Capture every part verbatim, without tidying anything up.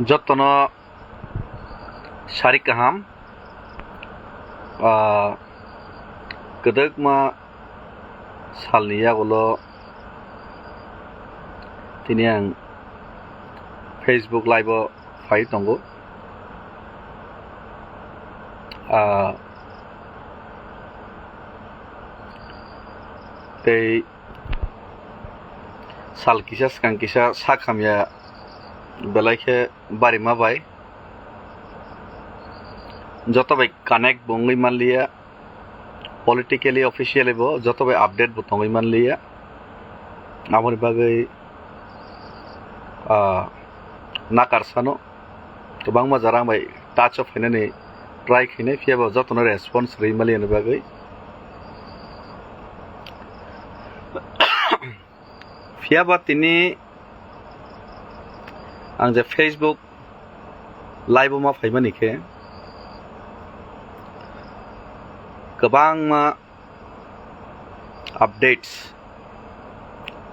Jotono sari kaham, ah, kwdwkma salni yagulo tini ang Facebook Live o phai tongo. Ah, tei sal kisa swkang kisa sak hamya belai khe barima bai joto bai connect bo wngwi manliya, politically, officially bo joto bai update bo tongwi manliya. Aboni bagwi, ah, nakarsano kwbangma jora ang bai touch o phainani try khainai, phiya ba jotono response rwi manliya ni bagwi. Phiya ba tini ang je Facebook Live o ma phaimani khe kwbangma updates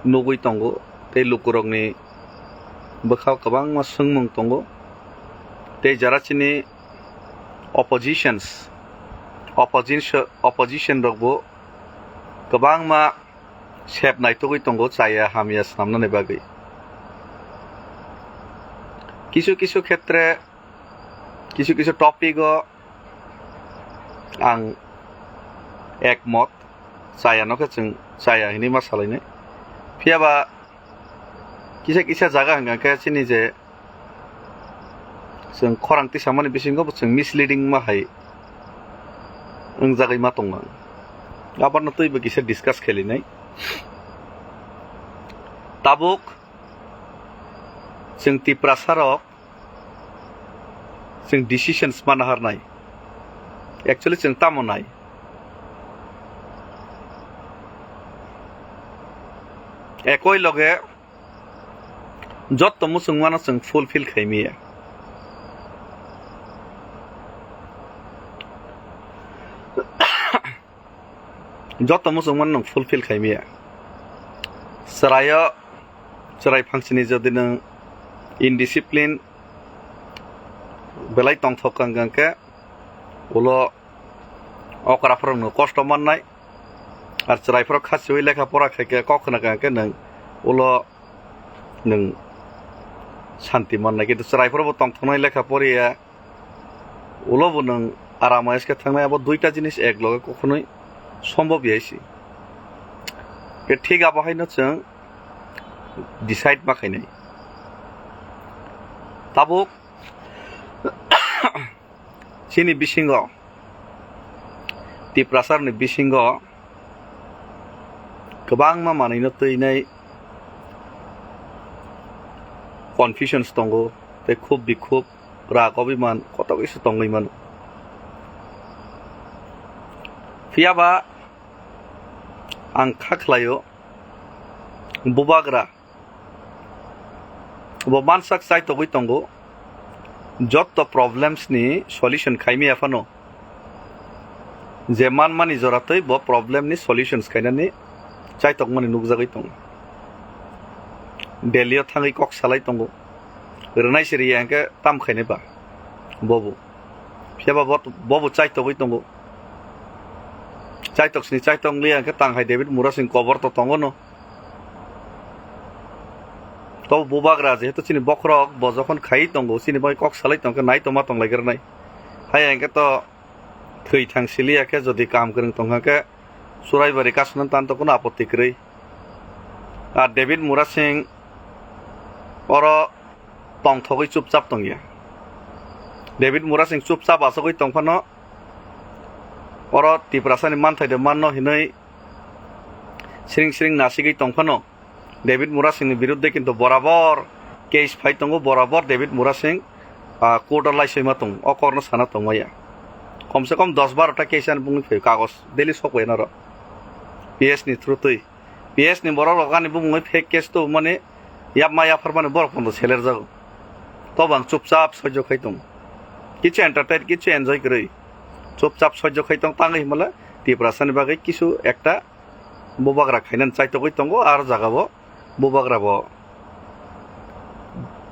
nugwi tongo, tei lukurokni bwkhao kwbangma swngmung tongo, tei jara chini oppositions, opposition, opposition rokbo kwbangma sep naitugwi tongo chaya hamya swnamnani bagwi. Kisu kisu khetre, kisu kisu topic o ang ekmot, chaya no khe chwng chaya hinwi ma salainai. Phiya ba kisa kisa jaga hwnkha khe chini je chwng khorang tisamani bisingo bo chwng misleading ma hai wngjagwi ma tongo. Abono twibo kisa discuss khelinai. Tabuk chwng Tiprasa rok chwng decisions ma naharnai. Actually chwng tamo nai? Ekoi loge jotto muchungmano chwng fulfill khaimiya. Jotto muchungmano nwng fulfill khaimiya. Chwraio, chwrai phangsini jodi nwng indiscipline belai tongthok kang kang khe ulo okra phorokno kosto mannai. Ar chwrai phorok khasiwi lekha pora khai khe kok khna kang khe nwng ulo nwng santi mannai, kintu chwrai phoro bo tongthoknai lekha poriya, ulo bo nwng aram ayes khe thangnai. Abo duita jinis ek loge kokhonoi sombhob ya se. Khe thik abo haino chwng decide ma khainai. Tabuk chini bisingo, Tiprasarni bisingo kwbangma manwino twinai confusions tongo, tei khub bikhub, rag obiman koto kisa tongwi mano. Phiya ba ang kha khlaio, bubagra bo mansak chaitogwi tongo, jotto problems ni solution khaimaya phano je manmani joratwi bo problem ni solutions khainani chaitokmani nukjagwi tongo. Delhi o thangwi kok salai tongo, rwnai se riya hwnkhe tam khainai ba bobo. Phiya ba bo, bobo chaitogwi tongo. Chaitok sini chaitok liya hwnkhe tang hai David Murasing kobor to tongo no. To bubagra jehetu chini bokhorok bo jokhon khai tongo, chini bai kok salai tongkhe nai tongma tonglaigwrwnai. Haya hwnkhe to thwi thang siliya khe jodi kaham kwrwng tongkha khe Churaibari kasuna tanto kuno apotti kwrwi. Ar David Murasing oro tongthogwi chupchap tongya. David Murasing chupchap achugwi tongphano oro Tiprasani manthai de manno hinwi sring sring nasigwi tongphano David Murasingni biruddhe kintu borabor case phai tongo, borabor David Murasing, ah, court o laisoima tongo, o kokno sana tongmaya. Komse kom dos baro ta case ani bungwi phaio kagoj daily sokbai naro P S ni through twi. P S ni borok rok ani bumungwi fake case tubumani yapma yapharmani borok pono selerjago. Tobo ang chupchap soijo khai tongo. Kichu entertain, kichu enjoy kwrwi. Chupchap soijo khai tong tangwi himala Tiprasani bagwi kisu ekta bubagra khainani chaitogwi tongo, aro jaga bo bubagra bo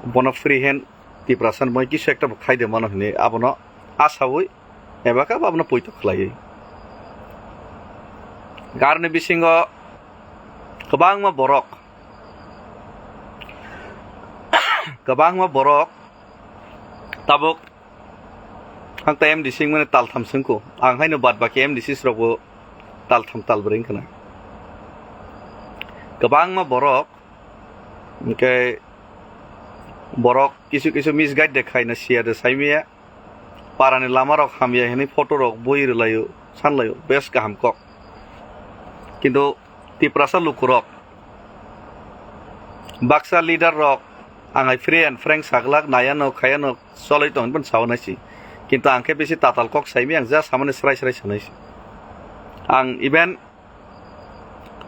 bono free hand Tiprasa ni bagwi kisu ekta bo khai de mano hinwi abono asawi eba khe abono poito khlaiwi. Aroni bisingo kwbangma borok, kwbangma borok tabuk ang ta M D C wngmani taltham swngkhu. Ang haino bad baki M D Cs rokbo taltham talbrwi wngkha na. Kwbangma borok, hwnkhe borok kisu kisu misguide de khaina siya de saimaya. Parani lamarok hamya hinwi photo rok bui rwlaio, sanlaio, bes kaham kok. Kintu Tiprasa lukurok, baksa leader rok, ang hai free and frank saglak, nayano, khayano, choloi tong, hwnwi sao naisi. Kintu ang khe bisi tatal kok saimaya, ang ja samani srai srai sanaisi. Ang even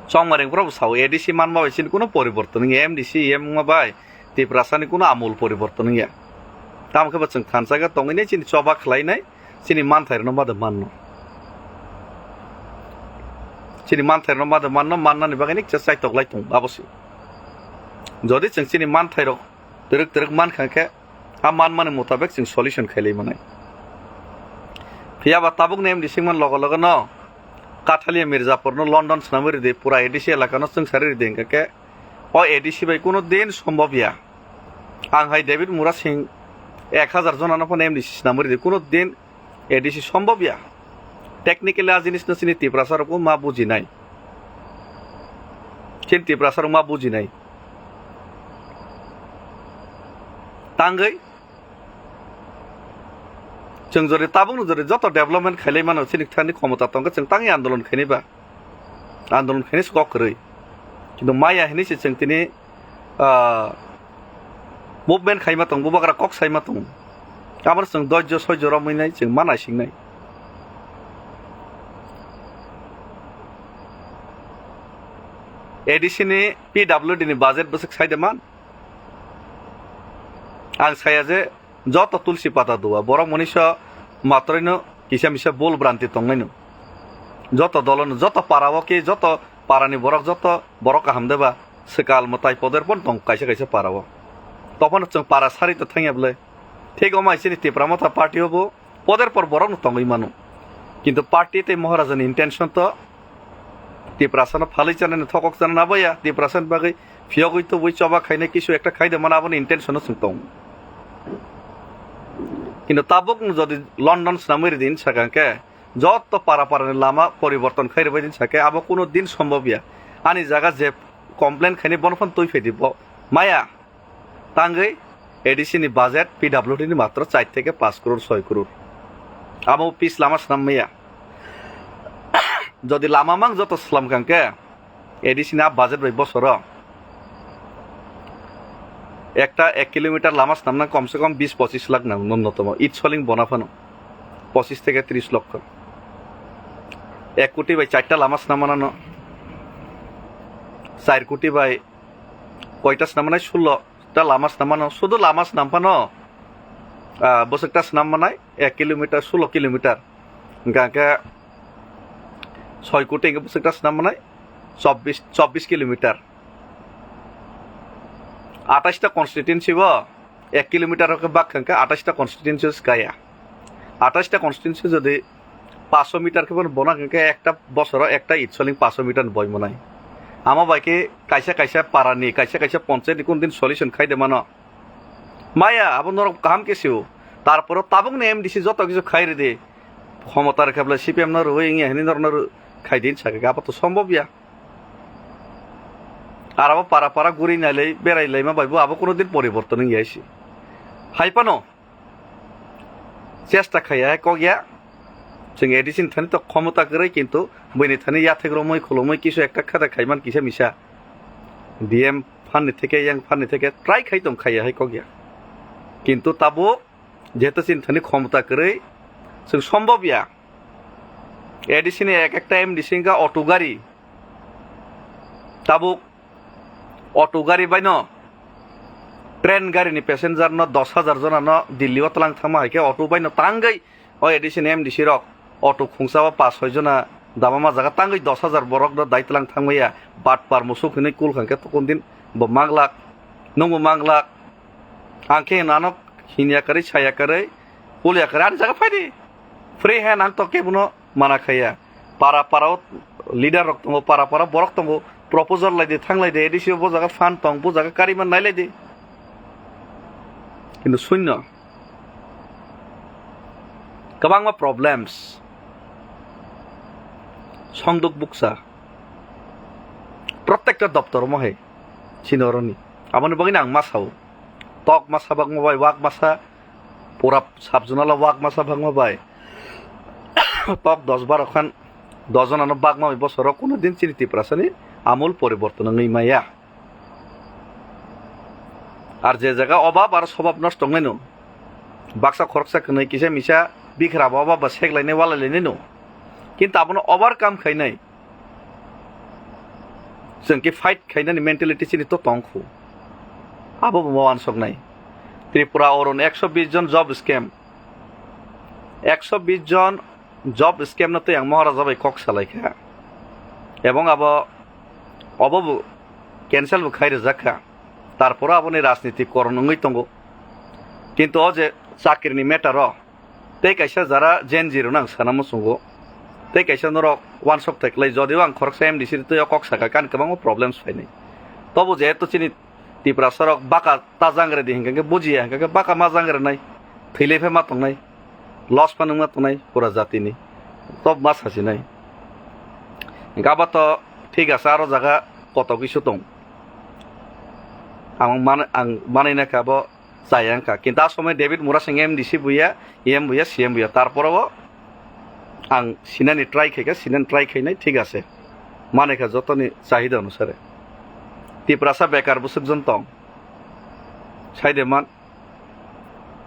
Chongmareng borok bo sao, A D C manma bai chini kuno poriborton wngya, M D C M wngma bai Tiprasa ni kuno amul poriborton wngya. Tamo khe bo chwng thansa khe tongwi nai chini choba khlai nai, chini manthai rokno ma de manno. Chini manthai rokno ma de manno, mannani bagwi ni kisa chaitok lai tongo abo se. Jodi chwng chini manthai rok twrwk twrwk mankha khe, a manmani mutabek chwng solution khailai manai. Phiya ba tabuk ni M D C wngmani logo logo no Kathalia Mirzapur no London swnamwi ridi, pura A D C elaka no chwngsari ridi, hwnkha khe o A D C bai kuno din sombobya. Ang hai David Murasing ek hazar jona no phano M D C swnamwi ridi, kuno din A D C sombobya. Technically a jinis no chini Tiprasa rok ma bujinai. Chini Tiprasa rok ma bujinai. Tangwi chwng jori tabuk no jori joto development khailai mano, chini thani khomota tongkhe chwng tangwi andolon khainai ba. Andolon khainai se kok kwrwi. Kintu maya hinwi se chwng tini, ah, movement khaima tong, bubagra kok saima tong. Aboni chwng doijo soijo romwi nai chwng ma naisingnai. A D C ni P W D ni budget bwswk sai de man? Ang saya je joto tulsi pata dua, borok monisa matroino kisa misa bul branti tongnaino. Joto dolono, joto parao khe, joto parani borok, joto borok kaham deba, swkal mwtai poder pon tong kaisa kaisa parao. Tophano chwng para sari to thangya bwle. Thik omo hai chini Tipra Motha party o bo poder por borok no tongwi mano. Kintu party tei Maharaja ni intention to Tiprasa no phalwi chanani, thokok chanani abo ya, Tiprasa ni bagwi phiyogwi tubui choba khainai kisu ekta khai de mano, aboni intention no chwng tongo. Kintu tabuk no jodi London swnamwi ridi hinwi sakha khe, joto para para ni lama poriborton khai rwbai hinwi sakhe abo kuno din sombobya. Ani jaga je complain khainai bono phano twi phaidi bo maya. Tangwi A D C ni budget P W D ni matro char theke panch crore, soi crore. Amo pitch lama swnam maya. Jodi lama mang joto swlam kha khe A D C ni a budget bai bosoro ekta ek kilometer lama swnamna komse kom bis pochis lakh nang nunnotomo. It soling bona phano pochis theke tris lokho. Ek koti bai charta lama swnam manano. Char koti bai koita swnam manai? Sullo ta lama swnam mano. Sudu lama swnam phano, ah, bwswk ta swnam manai ek kilometer, sullo kilometer. Hwnkha khe soi koti hwnkhe bwswk ta swnam manai chobbish, chobbish kilometer. Atais ta constituency bo ek kilometer hwnkhe bak hwnkhe atais ta constituency se kaya. Atais ta constituency jodi panchsho meter khe bono bona hwnkhe ekta bosoro ekta it soling panchsho meter ni boi mwnai. Amo bai khe kaisa kaisa para ni, kaisa kaisa ponchayat ni kun din solution khai de mano. Maya, abo norok kaham khe sio. Tarporo tabuk ni M D C joto kisu khai ridi. Khomota rwkha bwle C P M no rwui wngya hinwi norok no rw-, khai di hinwi sakha khe, abo to sombobya. Ar abo para para guri nailai, berai laima bai bo abo kuno din poriborton wngya se. Hai phano chesta khaiya hai kok ya. Chwng A D C ni thani to khomota kwrwi, kintu buini thani yathek romwi khulumwi kisu ekta kha da khaiman kisa misa. D M phan ni theke, yang phan ni theke try khai tong khaiya hai kok ya. Kintu tabuk jehetu chini thani khomota kwrwi, chwng sombobya. A D C ni ek ekta M D C wngkha auto gari. Tabuk auto gari bai no, train gari ni passenger no dos hajar jona no Delhi o tlang thangma hai khe auto bai no tangwi o A D C ni M D C rok auto khungsa o pas soi jona dama ma jaga tangwi dos hajar borok no dai tlang thangmaya, batpar musuk hinwi kul kha khe tokon din bo manglak, nwng bo manglak. Ang khe nano Hini yakarwi, sa yakarwi, pul yakarwi, ani jaga phaidi. Free hand ang to kebono mana khaya. Para para o leader rok tongo, para para borok tongo, proposal lai di, thang lai di, A D C o bo jaga fund tong, bo jaga kariman nai lai di. Kintu shunyo. Kwbangma problems. Songduk buksa. Prottekta doptor mo hai. Chini oroni. Aboni bagwi ang ma sao. Tok masa bagma bai, wak masa, pura sub-zonal o wak masa bagma bai. Tok dos baro khan, dos jonano bagma bai bosoro kuno din chini Tiprasani amul poriborton wngwi maya. Ar je jaga obab ar sobab nosto wngnai no, baksa khoroksa kwnwi kisa misa bikhra bo obab ba seklainai walailainai no, kintu abono overcome khainai. Chwng khe fight khainani mentality chini to tong khu. Abo bo wansoknai. Tripura oron ekso bis jon job scam. Ekso bis jon job scam no tei ang Maharaja bai kok salai kha. Ebong abo, obo bo cancel bo khai rijak kha. Tarporo aboni rajniti koron wngwi tongo. Kintu o je chakrini matter o, tei kaisa jara Gen Z rokno ang sana muchungo. Tei kaisa norok wansok thai klai, jodi o ang khoroksa M D C twi o kok saka, ani kwbangma problems phainai. Tobo jehetu chini Tiprasa rok baka ta jangre di hinkhe bujiya, hinkhe baka ma jangre nai, thwilai phai ma tongnai, loss phano wngma tongnai pura jatini, tob ma sasinai. Hinkhe abo to thik ase, aro jaga kotok isu tong. Ang man-, ang manai na khe abo chaya wngkha. Kintu a somoi David Murasing M D C buya, E M buya, C M buya. Tarpore bo ang sinani try khaikha, sinani try khainai, thik ase. Manai kha jotoni chahida onusare. Tiprasa bekar bwswk jon tong. Saide man,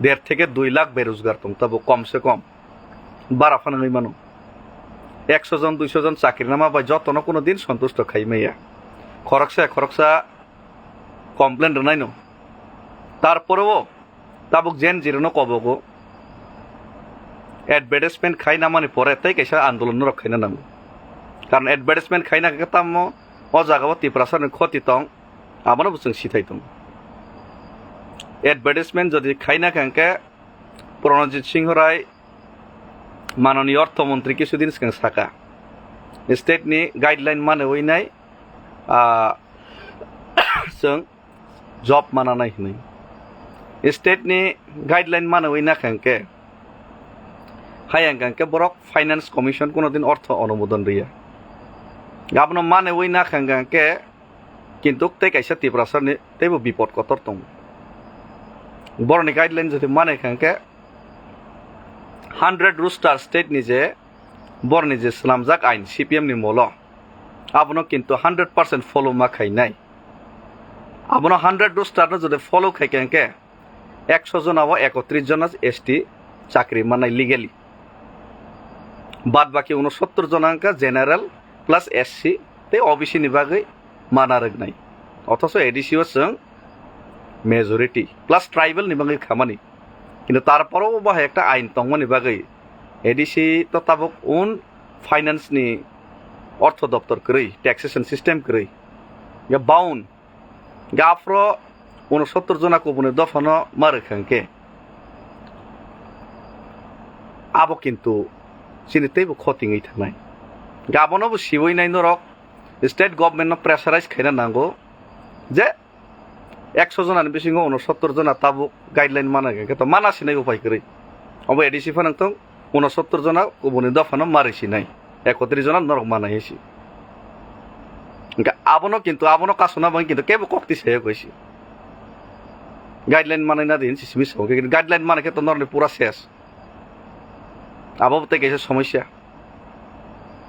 der theke dui lakh berojgar tong tabo kom se kom. Bara phano wngwi mano. Ekso jon, duiso jon chakri nama bai jotono kuno din sontusto khai maya. Khoroksa, khoroksa complain rwnaino. Tarpore o tabuk Gen Z rokno kobogo. Advertisement khai namani pore tei kaisa andolon norok khaina nango. Karon advertisement khaina khe tamo o jaga o Tiprasa ni khoti tong, abono bo chwng sithai tong. Advertisement jodi khaina khe Pranajit Singh Rai, manoni ortho montri kisu din swkang saka, state ni guideline mane oi nai, ah, chwng job mana nai hinwi. State ni guideline mane oi na khe hwnkhe, hai hwnkhe borok finance commission kuno din ortho onumodon riya. Abono mane oi na khe hwnkhe, kintu tei kaisa Tiprasa ni teibo bipod kotor tongo. Boroni guideline jodi mane khe hwnkhe, hundred roster state ni je borni je swnamjak ain C P M ni molo, abono kintu hundred percent follow ma khainai. Abono hundred roster no jodi follow khai khe hwnkhe, ekso jona o ekotris jona S T chakri mannai legally. Bad baki unosottor jona wngkha general plus S C tei O B C ni bagwi mana rwknai. Othoso A D C o chwng majority plus tribal ni bagwi khamani. Kintu tarporo bo hai ekta ain tongmani bagwi A D C to tabuk un finance ni ortho doptor kwrwi, taxation system kwrwi. Ya baun, ga aphro unosottor jona kubuni dophano ma rwkha hwnkhe, abo kintu chini teibo khoti wngwi thangnai. Ga abono bo siwi nai norok state government no pressurize khaina nango je ekso jona ni bisingo unosottor jona tabuk guideline mana hwnkhe to mana sinai upai kwrwi. Obo A D C phano wngthong, unosottor jona kubuni dophano ma rwi sinai, ekotris jona norok mana hinsi. Hwnkhe abono kintu abono kasuna bagwi kintu kebo kok tisayok hinsi. Guideline manai na di hinsi simi sao. Hwnkhe guideline manai khe to norokni pura ses. Abo tei kaisa somosya.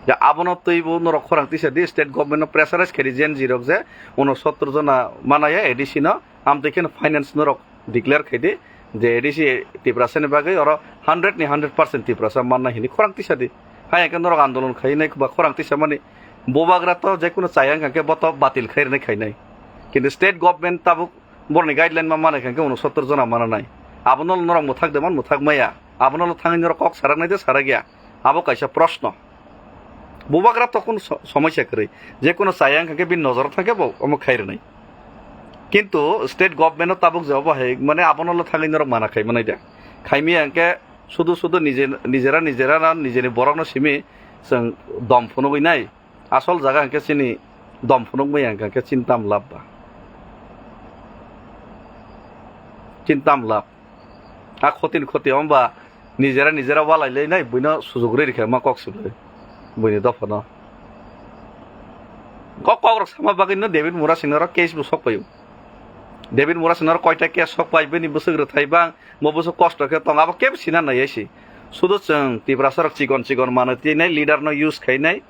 Ya abono twibo norok khorang tisa di, state government no pressurize khaidi Gen Z rok je unosottor jona manaya A D C no, amtwi kheno finance norok declare khaidi je A D C Tiprasa ni bagwi oro hundred ni hundred percent Tiprasa manna hini khorang tisa di. Hai hwnkhe norok andolon khainai ba khorang tisa mani bubagra to jekunu chaya wngkha khe bo to batil khai rwnai khainai. Kintu state government tabuk borokni guideline ma manai khe unosottor jona mana nai. Abono norok mwthak de man mwthak maya. Abono thangwi norok kok sarak nai de sarak ya. Abo kaisa proshno. Bubagra to kunu so-, somosya kwrwi. Je kunu chaya wngkha khe bini nojoro thang khe bo omo khai rwnai. Kintu state government no tabuk je obo hai, mane abono lo thangwi norok mana khai manai de. Khaimya hwnkhe sudu sudu nije, nijera nijera no nijeni borok no simi chwng dom phunugwi nai. Asol jaga hwnkhe chini dom phunukmaya hwnkhe chini tam lab ba. Chini tam lab. A khotin khoti wng ba nijera nijera walai lai nai buino sujuk rwi rikha ma kok siblai buini dopha no. Kok kok rok sama bagwi no David Murasing no case bo sok paio. David Murasing no koita case sok pai bini bwswk rwthai bang mo bwswk kosto khe tong abo kebo sina nai si. Sudu chwng Tiprasa rok chikon chikon mano twi nai leader no use khai nai.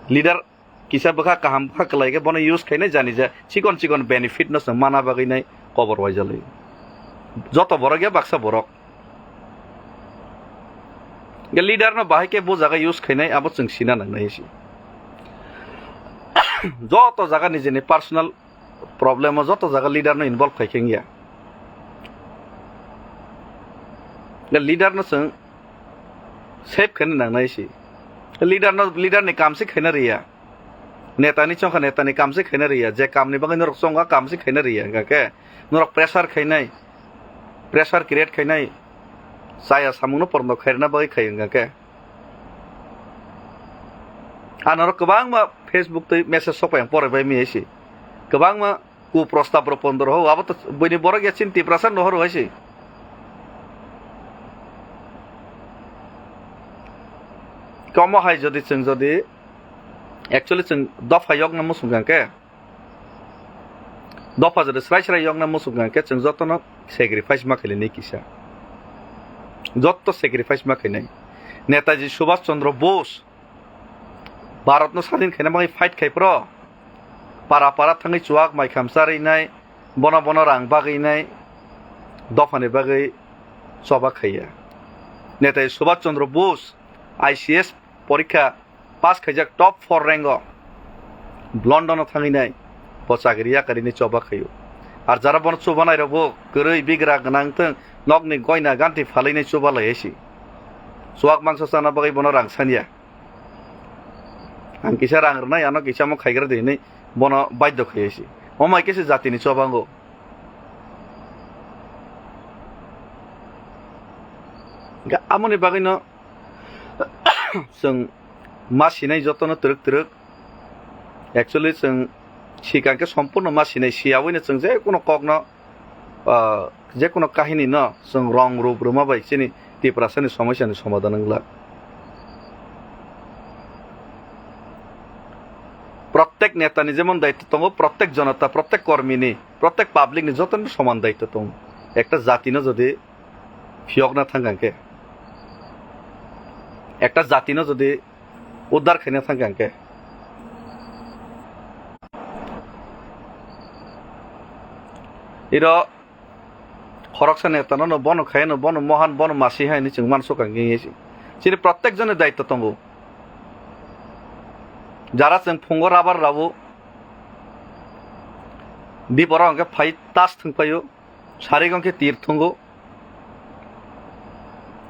Leader kisa bwkha kaham bwkha kwlai khe bono use khainai jani je chikon chikon benefit no chwng mana bagwi nai kobor waijalwi. Joto borok ya baksa borok. Ge leader no bahai khe bo jaga use khainai abo chwng sina nangnai si. Joto jaga nijini personal problem o joto jaga leader no involve khai khe wngya. Ge leader no chwng save khaina nangnai si. Leader no, leader ni kam se khaina riya. Neta ni chongkha neta ni kam se khaina riya. Je kam ni bagwi norok chonga kam se khaina riya. Hingkha khe norok pressure khainai, pressure create khainai. Chaya samung no porno khairna bagwi khai hingkha khe. Ang norok kwbangma Facebook twi message sok pai ang poroi bai miyai si. Kwbangma ku prostab rok pondro ho, abo to buini borok ya chini Tiprasa no horo hai si. Komo hai jodi chwng jodi actually chwng dopha yokna muchung khe, dopha jodi srai srai yokna muchung khe chwng jotono sacrifice ma khailini kisa. Jotto sacrifice ma khainai. Netaji Subhash Chandra Bose Bharatno sadin khaina bagwi fight khai phro. Para para thangwi chuwak mai khamsa rwinai, bono bono rang bagwinai, dophani bagwi choba khaiya. Netai Subhash Chandra Bose I C S porikha pass khaijak top four rank o London o thangwinai bo chakri yakarini choba khaio. Ar jara bono chubanai rokbo kwrwi bigra gwnang thwng nokni goina ganti phalwinai chuba lai si. Chuwak mangso chana bagwi bono rang sanya. Ang kisa rang rwnai, ano kisa omo khaigra di hinwi bono baidhyo khaiwi si. Omo hai khe se jatini chobango. Ga-, amoni bagwino chwng ma sinai jotono twrwk twrwk. Actually chwng sikang khe sompurno ma sinai, siyawino chwng je kono kokno ah, je kono kahini no chwng rong rup rwma bai chini Tiprasani somosyani somadhan wng glak. Prottek netani jemon daitto tongo, prottek jonota, prottek kormini, prottek publicni jotono soman daitto tongo. Ekta jatino jodi phiyokna thang khe, ekta jatino jodi uddar khaina thang khe. Iro khoroksa netano no bono khaino, bono mohan, bono masi hai hinwi chwng mansukha hwnkhe si. Chini prottek joni daitto tongo. Jara chwng phungo rabar rabo, diporo hwnkhe phai tas thwngphaio. Sarigo khe tir thwngo.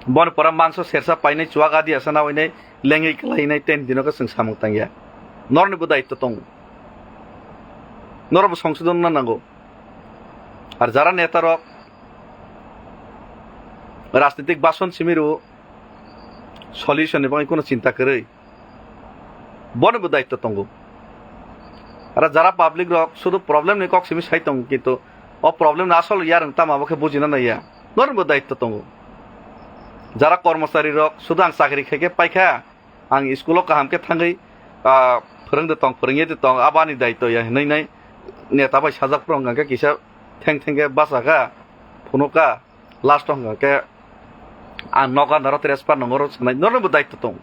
Boni pora mangso sersa painai chuwak adi asa nawainai lengwi kwlainai ten dino khe chwng samung tangya. Norni bo daitto tongo. Norok bo songsodon wngna nango. Ar jara neta rok rajnitik bason simi rwo solution ni bagwi kono chinta kwrwi. Boni bo daitto tongo. Aro jara public rok sudu problem ni kok simi sai tongo, kintu o problem no asol yarwng tamo abo khe bujina naiya. Norni bo daitto tongo. Jara kormochari rok sudu ang chakri khai khe paikha, ang school o kaham khe thangwi, ah, phwrwngde tong, phwrwngye de tong, abo ani daitto ya hinwi nai neta bai sajak phuru hwnkha khe kisa theng theng khe bachakha, phunukha. Last o hwnkha khe ang nogo andaro transfer nongoro sanai, norokbo daitto tong.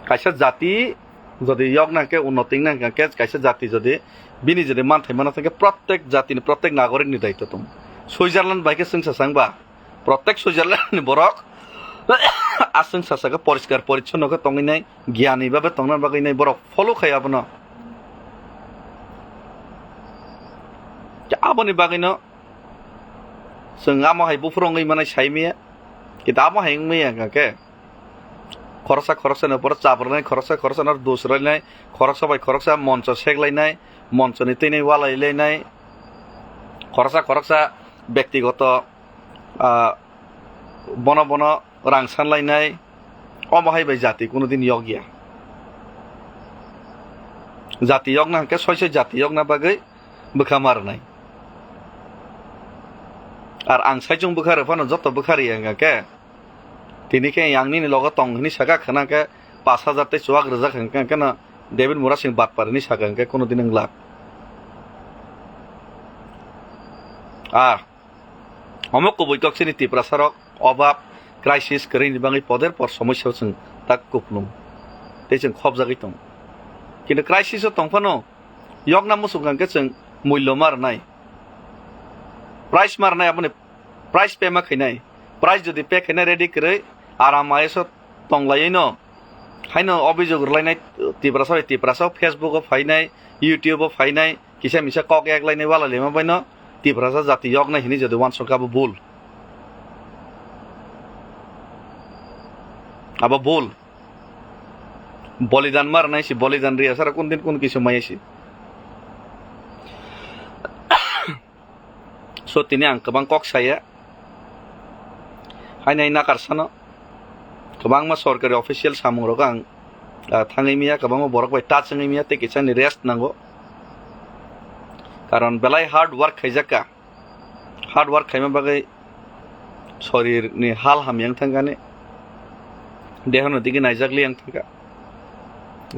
Kaisa jati jodi yokna khe unnoti wngna hwnkha khe kaisa jati jodi bini jodi manthai mano thangkhe prottek jatini prottek nagorik ni daitto tong. Switzerland bai khe chwngsa chwngba prottek Switzerland ni borok aswng sasa khe poriskar porichonno khe tongwi nai, giyani babe tongna bagwi nai borok follow khai abono. Aboni bagwino chwng amo hai buphuru wngwi manai sai maya, kintu amo hai wngmaya hwnkha khe khoroksa khoroksa ni upor chaprwnai, khoroksa khoroksa no dusrainai, khoroksa bai khoroksa moncho seklainai, moncho ni twi walailainai, khoroksa khoroksa bektigoto, ah, bono bono rang sanlainai, omo hai bai jati kuno din yok ya. Jati yok na hwnkhe soi soi jati yok na bagwi bwkha ma rwnai. Ar ang saichung bwkha rw phano joto bwkha rw ya hwnkha khe, tini khe ang nini logo tong hwnwi saka khwna khe pash hajar tei chuwak rwjak hwnkha khe no David Murasing batpar hwnwi saka hwnkhe kuno din wng glak. Ah, omo kubui kok chini Tiprasa rok obab, crisis kwrwini bagwi poder por somosya o chwng tak kuplung tei chwng khopjagwi tongo. Kintu crisis o tong phano yokna muchung kha hwnkhe chwng mullo ma rwnai, price ma rwnai, aboni price pay ma khainai, price jodi pay khainai ready kwrwi aram I S o tonglaiwi no haino obijok rwlainai Tiprasa bai Tiprasa o Facebook o phainai, YouTube o phainai, kisa misa kok yak lainai wala lema bai no Tiprasa jati yoknai hini jodi uansuk kha abo bul. Abo bul. Bolidan ma rwnai si, bolidan riya sara kun din kun kisu maya si. So tini ang kwbang kok saya. Hainai nakar sano. Kwbangma sorkari official samung rok ang, ah, thangwi miya, kwbangma borok bai touch wngwi miya, tei kisa ni rest nango. Karon belai hard work khaijak ka. Hard work khaima bagwi sorir ni hal hamya wng thangkha ni, dehono digi naijak li wng thangkha.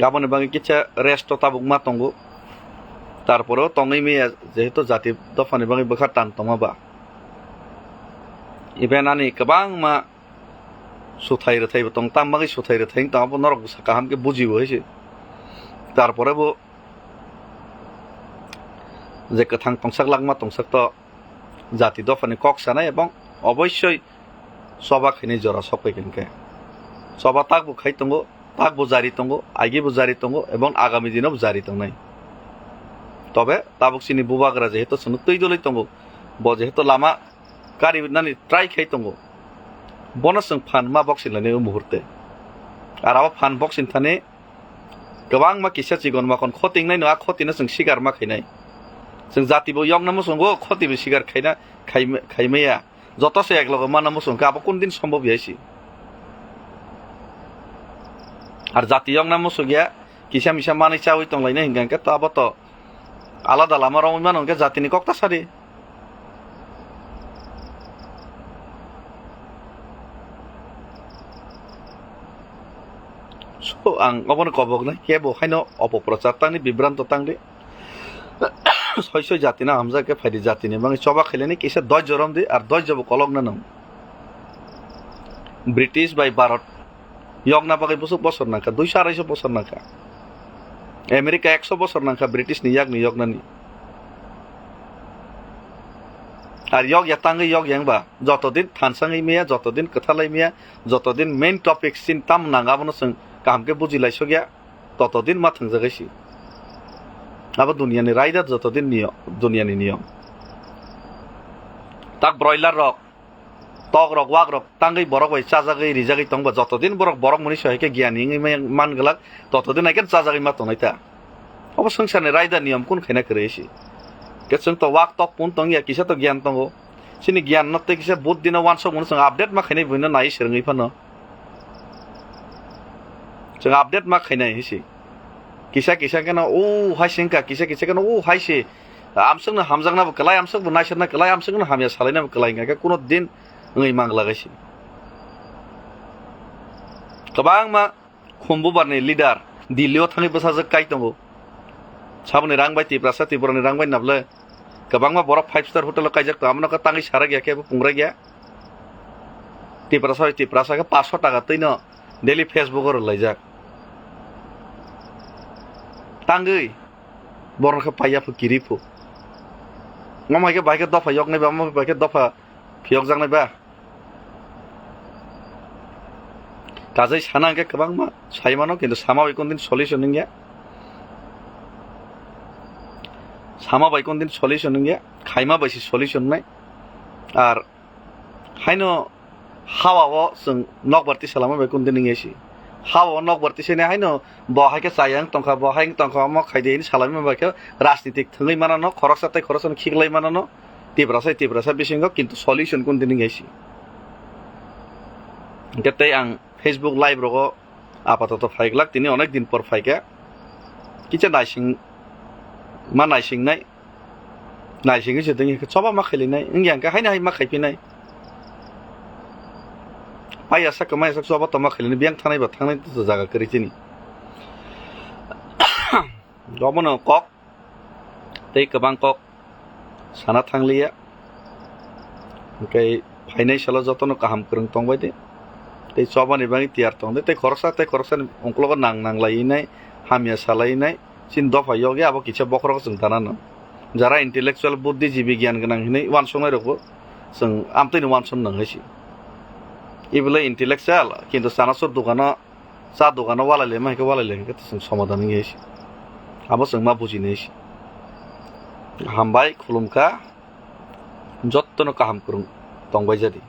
Aboni bagwi kisa rest o tabuk ma tongo. Tarpore o tongwi miya jehetu jati dophani bagwi bwkha tan tongma ba. Even ani kwbangma suthai rwthai bo tong, tam bagwi suthai rwthai wng tong, abo norok bwsa kaham khe bujibo hai se. Tarpore bo je kwthang tongsak langma tongsak to jati dophani kok sanai ebong obossoi choba khainai jora sok pai kha hwnkhe. Choba tak bo khai tongo, tak bo jari tongo, agi bo jari tongo ebong agami dino bo jari tongnai. Tobe tabuk chini bubagra jehetu chwngno twi doloi tongo, bo jehetu lama kari nani try khai tongo, bono chwng phan ma boksing lainai o muhurte. Ar abo phan boksing thani kwbangma kisa chikon makon khotingnai no, a khotino chwng sikar ma khainai. Chwng jati bo yokna muchungo khoti bo sikar khaina, khai, khaimaya. Joto se ek loge mana muchung khe abo kun din sombob ya si. Ar jati yokna muchung ya kisa misa manwi chawi tonglainai hwnkha hwnkhe to abo to alada lama romwi mano hwnkhe jatini kok ta sadi. So, ang obono koboknai, kebo haino opoprochar tangdi, bibranto tangdi. Soi soi jatino hamjak khe phaidi, jatini bagwi choba khailani kisa doijjo romdi, ar doijjo bo kolokna nang. British bai Bharat yokna bagwi bwswk bosor nangkha, duiso araisho bosor nangkha. America ekso bosor nangkha British ni yakni yoknani. Ar yok ya tangwi yok ya wngba, joto din thansangwi maya, joto din kwthalai maya, joto din main topic sin tam nang abono chwng kaham khe buji lai sok ya, toto din ma thwngjagai si. Abo duniya ni raida joto din niyo-, duniya ni niyom. Tak broiler rok, tok rok, wak rok tangwi borok bai chajagwi rijagwi tongba, joto din borok borok muni sohai khe giyani wngwi man glak, toto din hai khe chajagwi ma tongnai ta. Obo swngcharni raida niyom kun khaina kwrwi si. Khe chwng to wak tok pun tong ya, kisa to giyan tongo. Chini giyan no tei kisa buddhi no uansuk mano chwng update ma khainai buino nai swrwngwi phano. Chwng update ma khainai hisi. Kisa kisa kheno o hai se wngkha, kisa kisa kheno o hai se. Amswkno hamjakna bo kwlai, amswk bo naisarna kwlai, amswkno hamya salaina bo kwlai, hingkha khe kuno din wngwi mangla gaisi. Kwbangma Khumbubarni leader Delhi o thangwi bwsajwk kai tongo. Saboni rang bai Tiprasa, Tripurani rang bai nabwle kwbangma borok five star hotel o kaijak tongo, abono khe tangwi sarak ya khe bo pungrak ya. Tiprasa bai Tiprasa khe paanch sho taka twino daily Facebook o rwlaijak. Tangwi borok khe paiya phu kiri phu. Omo hai khe bai khe dopha yoknai ba, omo bai khe dopha phiyokjaknai ba. Kajai sana hwnkhe kwbangma sai mano, kintu sama bai kunu din solution wngya. Sama bai kunu din solution wngya, khaima bai se solution wngnai. Ar haino hawa o chwng nokbar tisa lama bai kunu din wngya se. Hao nokbar tisini haino bo hai khe chaya wng tongkha, bo hai wng tongkha, omo khaidi hini salaima bai khe rajnitik thwngwi manano, khoroksa tei khoroksano khiklai manano, Tiprasa Tiprasa bisingo, kintu solution kun tini wngya si. Hwnkhe tei ang Facebook live rogo apatoto phaiglak, tini onek din por phaikha, kisa naising ma naisingnai. Naisingwi se tongwi khe choba ma khailinai, wngya hwnkhe haino hai ma khaiphinai. Maya sak, maya sak choba tongma khailinai, biyang thangnai ba thangnai to jaga kwrwi chini. Obono kok tei kwbang kok sana thangliya. Hwnkhe phainai salo jotono kaham kwrwng tongbai di. Tei chobani bagwi tiyar tong di. Tei khoroksa tei khoroksani ungklogo nang nang laiwi nai, hamya salaiwi nai. Chini dopha yokya abo kisa bokhorok chwng tanano. Jara intellectual, buddhijibi, giyan gwnang hinwi uansuknai rokbo chwng amtwino uansuk nang hai si. Ibole intellectual, kintu chanasur dogano, cha dogano walai lema hai khe walai lai khe chwng somadan wngya hai si. Abo chwng ma bujinai si. Hambai, khulumkha, jottono kaham kwrwng tongbai jadi.